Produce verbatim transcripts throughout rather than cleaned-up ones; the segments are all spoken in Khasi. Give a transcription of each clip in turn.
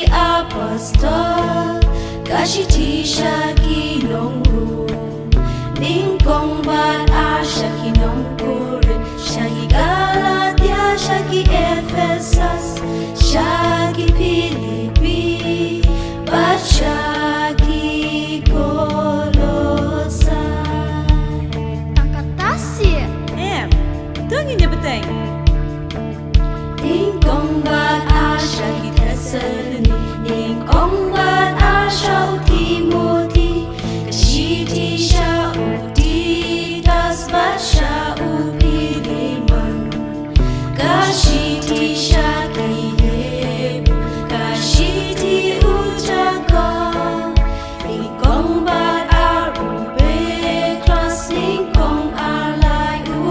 Apostol, ka shithi sha ki nong Rom, nyngkong bad ar sha ki nong Korinth, sha ki Galatia, sha ki Ephesus, sha ki Philippi, bad sha ki Kolosai. Tang kata seh. Em, to ngin ïa bteng. Nyngkong bad ar sha ki Thessaloni, nyngkong bad ar sha u Timothi, ka shithi sha u Titus bad sha u Philemon, ka shithi sha ki Hebru, ka shithi u Jakob, nyngkong bad ar u Petros, nyngkong ar lai u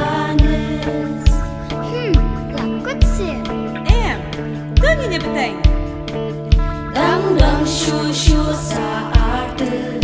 Ïoannis. Hmm, la kut seh. Em, to ngin ïa bteng. Dang dang shuh shuh sa artylli,